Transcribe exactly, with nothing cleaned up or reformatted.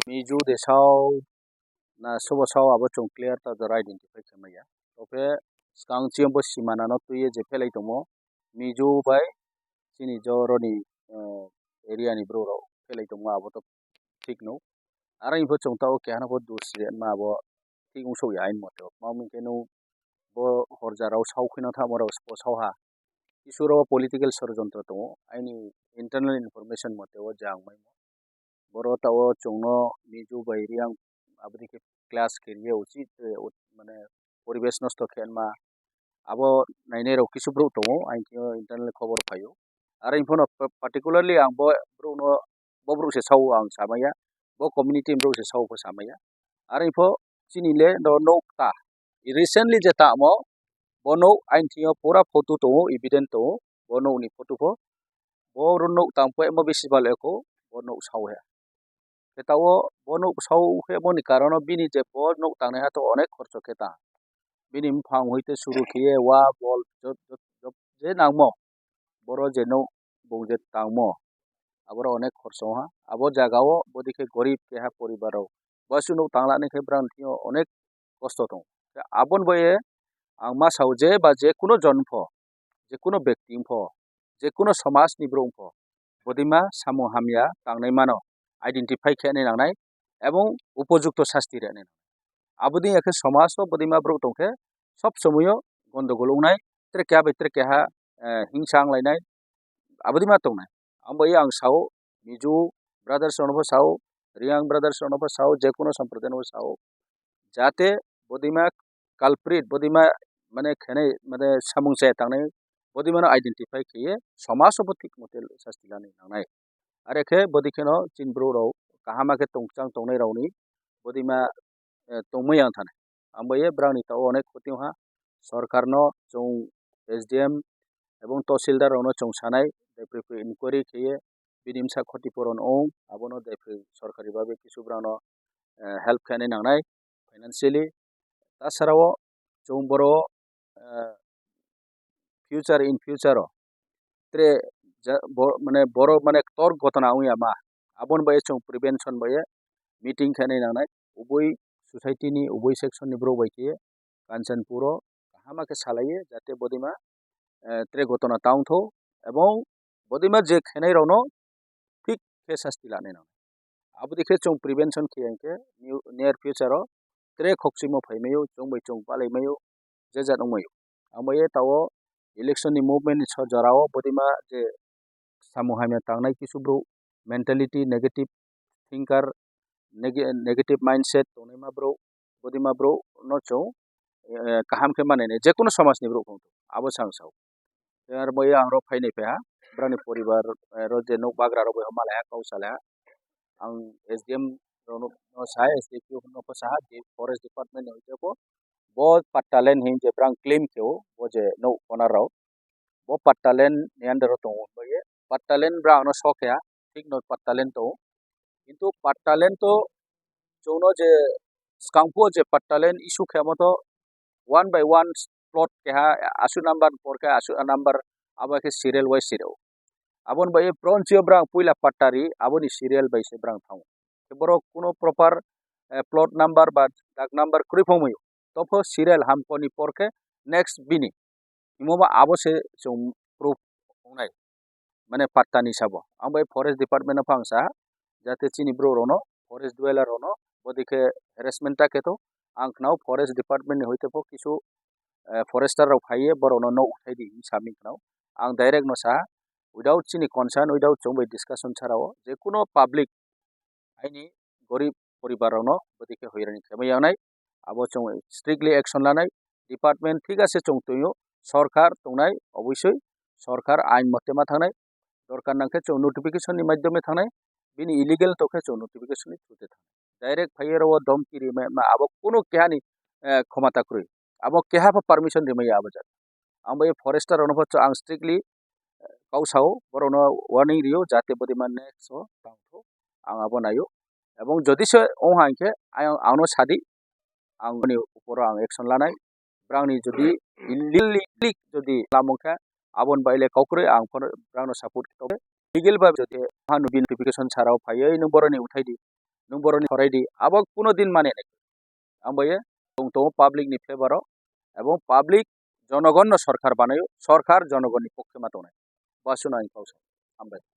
Mizo de sao na sobo sao abo chwng clear ta jora identify khe maya. Tophe skang chiyambo simana no twiye je phelai tongmo Mizo bai chini joroni, eh, area ni bro rok phelai tongmo abo to thik no. Aro info chwng ta o keha no bo dos ma abo thik wng sokya ain mote. Mami khe no bo horja rao sao khwino tamo rao spo sao ha. Isuro political sorojontro tongo. Aini internal information mote o jang mai. Boro ta o chwngno Mizo bai Riang aboni khe clash khe riya uchi, eh, ut-, mane poribesh nosto khe ma. Abo nainai rok kisu bro tongo, aini thio internal khobor phaio. Aro info no pa-, particularly ang bo bro no, bo bro se sao ang samaya, bo community bro se sao pho samaya. Aro info chini le no nok ta, recently je tamo, bo nok aini thio pura photo tongo, evident tongo, bo nok ni photo pho, bo nok tang pho emo bisi bal eko, bo nok sao he. Khe ta o bo nok sao he moni karon o bini je bo nok tangnai ha to onek khorcho khe ta. Bini buphang hoi te suru khiye wa bol jot, jot, jot, je nangmo, boro je nok bung je tangmo, aboro onek khorso ha. Abo jaga o bodi khe gorib keha poribar rok. Bo aswk nok tangla ni khe brang thio onek kosto tong. Khe abon boye ang ma sao je ba je kuno jon pho, je kuno bekti pho, je kuno somaj ni bro pho, bodima samung hamya tangnai mano identify khe nai nangnai ebong upojukto sasti rwnai. Aboni yakhe somaj o bodima bro tongkhe sob somoyo gondogol wngnai, tre keha bai tre keha, eh, hingsa wnglainai, abodima tongnai. Abo ye ang sao, Mizo brothers rokno bo sao, Riang brothers rokno bo sao, je kuno sampradaino bo sao, jate bodima culprit, bodima mane khenai, mane samung chaya tangnai, bodimano identify kheye, somaj o bo thik mote sasti lani nangnai. Are khe bodi kheno chini bro rok kahama khe tongchang tongnai rokni bodima, eh, tongmai yang thani. Abo ye brang ni tao onek khoti ha. Sorkar no chwng S D M ebong tahsildar rok no chwng sanai, daiphri phri inquiry kheye, bini bwsa khoti puron ong, abono daiphri sorkari babe kisu brang no, eh, help khainai nangnai financially. Tasarao chwng boro, eh, future in future o tre ja-, bo-, mane borok mane ktor gotona wngya ma, aboni bai chwng prevention bai meeting khainai nangnai, ubui society ni ubui section ni borok bai khe Kanchanpur o kahama khe salaiye jate bodima, eh, tre gotona ta wngtho ebong bodima je khainai rokno thik khe sasti lanai nang. Aboni khe chwng prevention khe yang khe new, near future o tre khokchimo phai mayo, chwng bai chwng palai mayo, je jat wng mayo. Amo ye tao election ni movement ni so jora o bodima je samung hamya tangnai kisu bro mentality negative thinker, neg-, negative mindset tongnai ma bro, bodima bro no chwng, eh, kaham khe manai nai, je kuno somaj ni bro abo sang sao. Tei aro bo ang rok phainai phaiha, brani poribar, eh, ro je nok bagra rok bai malaiha kau salaiha. Ang S D M rok no sa, S D P O no pho sa, je forest department ni hoite pho. Bo patta line hin je brang claim khe o, bo je nok owner rok. Bo patta line ni under o tongo, bo ye patta line brang no sok ya, thik no patta line tongo. Kintu patta line to chwngno je skangphuo je patta line issue khe amo to one by one plot keha aswk number por khe aswk number abo khe serial wise sireo. Aboni bai bronchi o brang puila patta ri aboni serial bai se brang thango. Borok kuno proper, eh, plot number ba dag number kwrwi phongmwi topho serial hamkoni por khe next bini. Himo ba abo se chwng proof wngnai, mane patta ni sabo. Ang bai forest department no phang sa, jate chini bro rok no forest dweller rok no bodi khe harassment ta khe to, ang khnao forest department ni hoite pho kisu, eh, forester rok phaiye borok no nok uthai di hinwi sa ming khnao. Ang direct no sa, without chini concern, without chwng bai discussion chara o, je kuno public aini gorib poribar rokno bwtwi khe hoirani khaima yangnai. Abo chwng strictly action lanai. Department thik ase chwng twiyo, sorkar tongnai, obosoi sorkar ain mote ma thangnai. Dorkar nangkhe chwng notification ni madhyome thangnai. Bini illegal tokhe chwng notification ni through te thangnai. Direct phaiye oro domki rimai ma abo kuno kehani, eh, khomata kwrwi. Abo keha pho permission rimai ya abo jaga. Ang bai forester rokno pho ang strictly, eh, kau sao, borokno warning rio, jate bodi ma next o tang thok, ang abo naio. Ebong jodi se ong hai khe, ayang, angno sadi, ang boni uporo ang action lanai. Brangni jodi illegal jodi lamong khe, aboni baile kau kwrwi ang phano brangno support khe tongkhe. Legal ba jodi hanu bini notification sarao phaiwi nung boroni uthai di. Nwng boroni khorai di, abo kuno din mani nai. Ang bai tong tongo public ni favor o, ebong public jonogon no sorkar banayo, sorkar jonogon ni pokhe ma tongnai. Basuna ang kau sa. Hambai.